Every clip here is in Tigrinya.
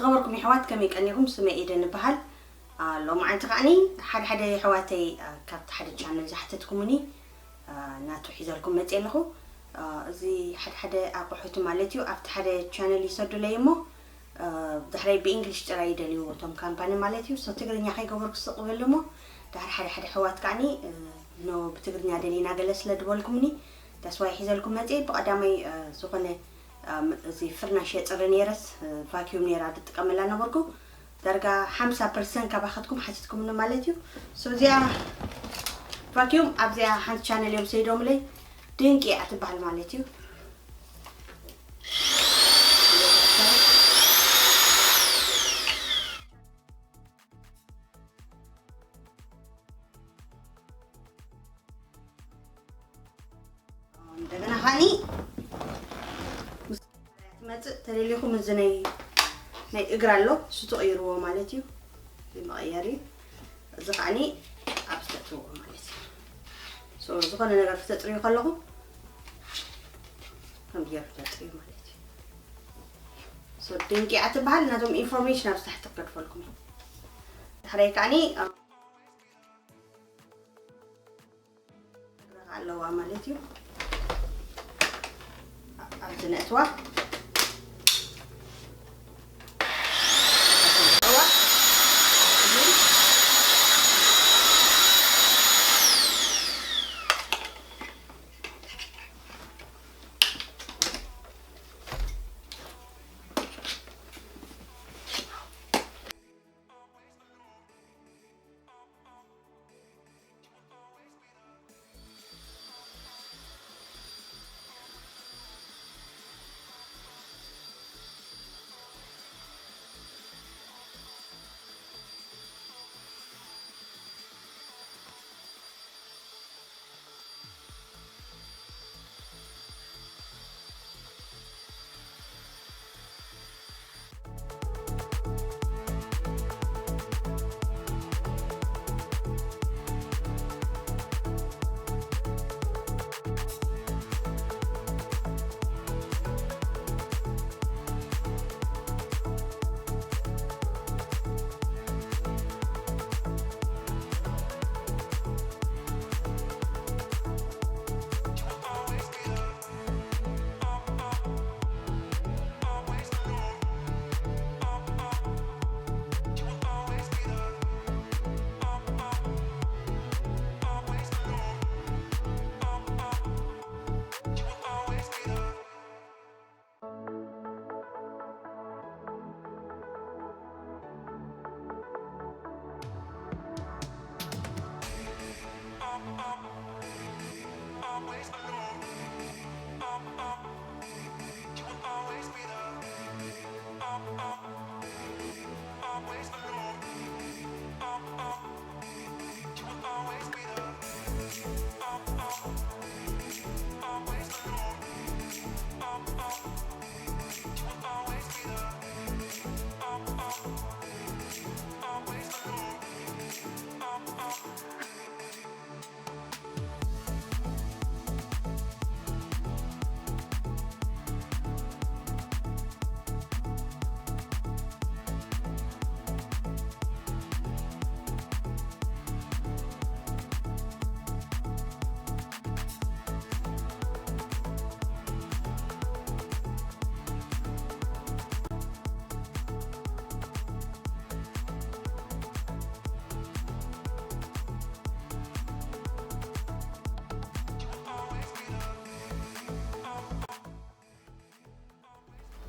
ኸበርኩም የሕዋት፣ ከመይ ቀኒኹም? ስመይ ኤደን እበሃል። ሎማዓንቲ ከዓኒ ሓደ ሓደ የሕዋተይ ካብቲ ሓደ ቻነል ዝሓተትኩምኒ ናቱ ሒዘልኩም መፅእ ኣለኹ። እዚ ሓደ ሓደ ኣቑሑት ማለት እዩ ኣብቲ ሓደ ቻነል ይሰዱለይ እሞ ድሕረይ ብእንግሊሽ ጥራይ ይደልይዎ እቶም ካምፓኒ ማለት እዩ። ሶ ትግርኛ ከይገበርኩ ስቕ በሉ እሞ ድሕር ሓደ ሓደ ኣሕዋት ከዓኒ ኖ ብትግርኛ ደሊና ገለ ስለ ዝበልኩምኒ that's why ሒዘልኩም መፅእ። ብቐዳማይ ዝኾነ እዚ ፍርናሽ የፅሪ ነይረስ ቫኪዩም ነይራ ዝጥቀመላ ነበርኩ። ዳርጋ ሓምሳ ፐርሰንት ካባኻትኩም ሓቲትኩምኒ ማለት እዩ። ሶ እዚኣ ቫኪዩም ኣብዚኣ ሓንቲ ቻነል እዮም ሰይዶምለይ። ድንቂ እያ ትበሃል ማለት እዩ። እንደገና ኻኒ ትመፅእ ተደሊኹም እዚ ናይ ናይ እግር ኣሎ እሱ ትቕይርዎ ማለት እዩ። መቐየሪ እዚ ኻኒ ኣብ ዝተእትዎ ማለት እዩ። ሶ ዝኾነ ነገር ክተፅርዩ ከለኹም ከም ገይሩ ተፅርዩ ማለት እዩ። ሶ ድንቂ እያ ትበሃል። ናቶም ኢንፎርሜሽን ኣብ ታሕቲ ክገድፈልኩም እዩ። ድሕረይ ከዓኒ ኣለዋ ማለት እዩ። ኣብዚ ነእትዋ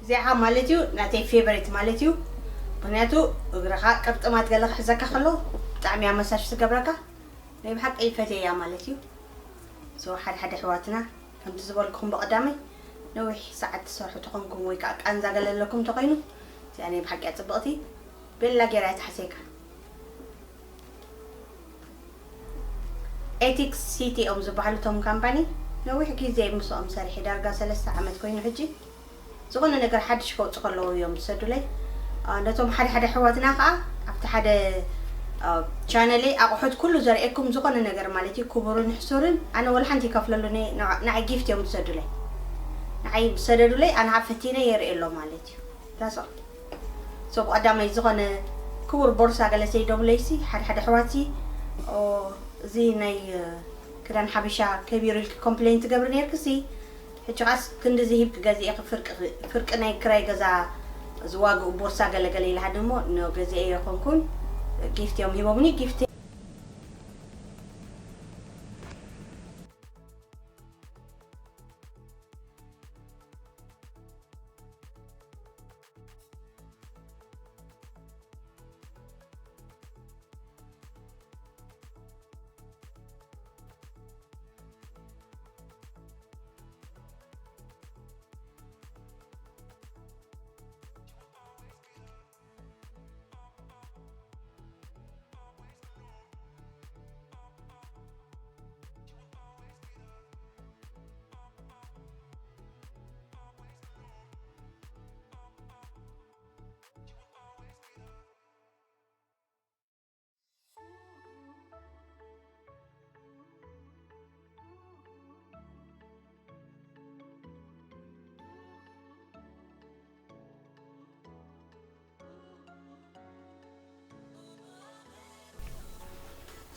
እዚኣ ማለት እዩ ናተይ ፌቨሪት ማለት እዩ። ምክንያቱ እግርኻ ቅርጥማት ገለ ክሕዘካ ከሎ ብጣዕሚ እያ መሳጅ ትገብረካ። ናይ ብሓቂ ይፈትየያ ማለት እዩ። ሶ ሓደ ሓደ ኣሕዋትና ከምቲ ዝበልኩኹም ብቐዳመይ ነዊሕ ሰዓት ትሰርሑ ተኾንኩም ወይ ከዓ ቃንዛ ገለ ኣለኩም ተኾይኑ እዚኣ ናይ ብሓቂ እያ ፅብቕቲ። ቤላ ጌራ እያ ትሓስየካ። ኤቲክስ ሲቲ እዮም ዝበሃሉ እቶም ካምፓኒ። ነዊሕ ግዜ ምስኦም ሰሪሐ ዳርጋ ሰለስተ ዓመት ኮይኑ ሕጂ ዝኾነ ነገር ሓድሽ ከውፅእ ከለዉ እዮም ዝሰዱለይ። ነቶም ሓደ ሓደ ኣሕዋትና ከዓ ኣብቲ ሓደ ቻነለይ ኣቑሑት ኩሉ ዘርእየኩም ዝኾነ ነገር ማለት እዩ ክቡርን ሕሱርን ኣነ ወላ ሓንቲ ይከፍለሉ ንዓይ ጊፍት እዮም ዝሰዱለይ። ንዓይ ዝሰደዱለይ ኣነ ከዓ ፈቲነ የርእየሎ ማለት እዩ። ዳሶ ሶ ብቐዳማይ ዝኾነ ክቡር ቦርሳ ገለ ሰይዶም ለይሲ ሓደ ሓደ ኣሕዋትሲ፣ ኦ፣ እዚ ናይ ክዳን ሓበሻ ከቢሩ ኢልኪ ኮምፕሌን ትገብሪ ነርክሲ፣ ሕጂ ኻስ ክንድዚ ሂብኪ ገዚኤ ፍርቂ ፍርቂ ናይ ክራይ ገዛ ዝዋግኡ ቦርሳ ገለ ገለ ኢልሃኒ እሞ፣ ኖ፣ ገዚኤ የኾንኩን፣ ጊፍት እዮም ሂቦምኒ። ጊፍት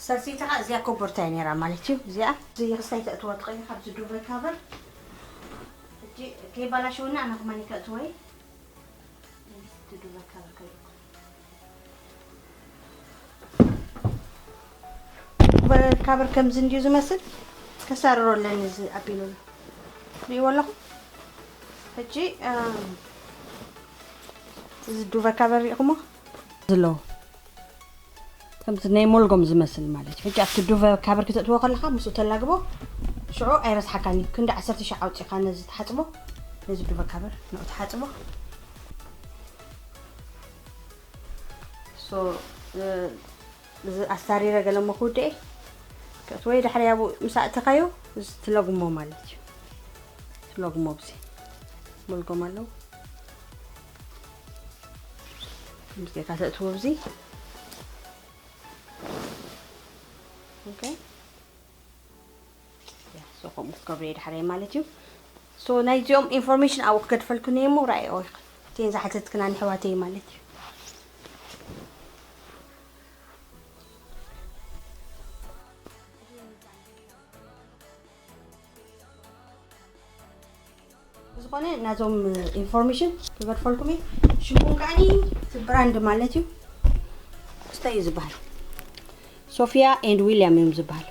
ሰልሲታ እዚኣ ኮቦርታ እያ ነይራ ማለት እዩ። እዚኣ እዚ ክስታይ ተእትዎ ትኽእሊ ካብዚ ዱበ ካቨር። ሕጂ ከይባላሸወኒ ኣነ ከማን ከእትዎ እየ። እዚ ዱበ ካቨር ከርእየኩም። ዱበ ካቨር ከምዚ እንድዩ ዝመስል። ከሳርሮ ኣለኒ እዚ ኣቢሉ ኣሎ። ሪእዎ ኣለኹም። ሕጂ፣ እም፣ እዚ ዱበ ካቨር ሪእኹሞ? ዝሎ። ከምዚ ናይ ሞልጎም ዝመስል ማለት እዩ። ሕጂ ኣብቲ ዱቨ ካቨር ክተእትዎ ከለኻ ምስኡ ተላግቦ፣ ሽዑ ኣይረስሓካን እዩ። ክንዲ ዓሰርተ ሻዕ ኣውጺእካ ነዚ ትሓጽቦ፣ ነዚ ዱቨ ካቨር ንኡ ትሓጽቦ። ሶ፣ እ፣ እዚ ኣሳሪረ ገለ እሞ ክውድኤ፣ ከእትዎ እየ። ዳሕሪ ኣብኡ ምስ ኣእተኻዮ፣ እዚ ትለጉሞ ማለት እዩ። ትለጉሞ ብዚ ሞልጎም ኣለዎ። ምስ ጌርካ ተእትዎ ብዚ። ኦኬ። ያ፣ ሶ ከምኡ ክገብሮ እየ ዳሕረይ ማለት እዩ። ሶ ናይዚኦም ኢንፎርሜሽን ኣብኡ ክገድፈልኩን እየ እሞ ራእይኦ ኢኽን። እተን ዝሓተትክና ንሕዋተይ ማለት እዩ። ዝኾነ ናዞም ኢንፎርሜሽን ክገድፈልኩም እየ። ሽሞም ከዓኒ እቲ ብራንድ ማለት እዩ። እንታይ እዩ ዝበሃል? ሶፊያ ኤንድ ዊልያም እዮም ዝበሃል።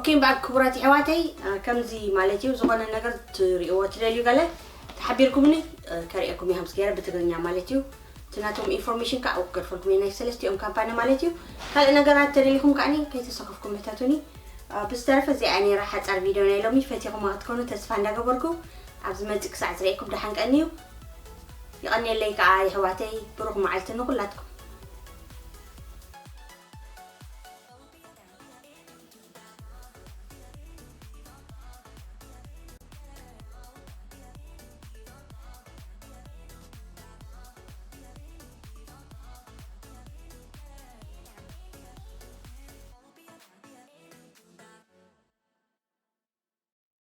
ኦኬ፣ እምበኣር ክቡራት ኣሕዋተይ፣ እ፣ ከምዚ ማለት እዩ፣ ዝኾነ ነገር ትርእይዎ ትደልዩ ገለ ተሓቢርኩምኒ፣ እ፣ ከርእየኩም እየ፣ ከምዚ ገይረ ብትግርኛ ማለት እዩ። እቲ ናቶም ኢንፎርሜሽን ከዓ ኣብኡ ክገድፈልኩም እየ፣ ናይ ሰለስቲኦም ካምፓኒ ማለት እዩ። ካልእ ነገራት ተደሊኹም ከዓኒ ከይተሰከፍኩም ሕተቱኒ። እ፣ ብዝተረፈ እዚኣ ነይራ ሓፃር ቪድዮ ናይ ሎሚ፣ ፈቲኹማ ክትኮኑ ተስፋ እንዳገበርኩ፣ ኣብ ዝመፅእ ክሳዕ ዝርእየኩም ደሓን ቀንዩ። ይቐንየለይ ከዓ የሕዋተይ፣ ብሩኽ መዓልቲ ንኹላትኩም።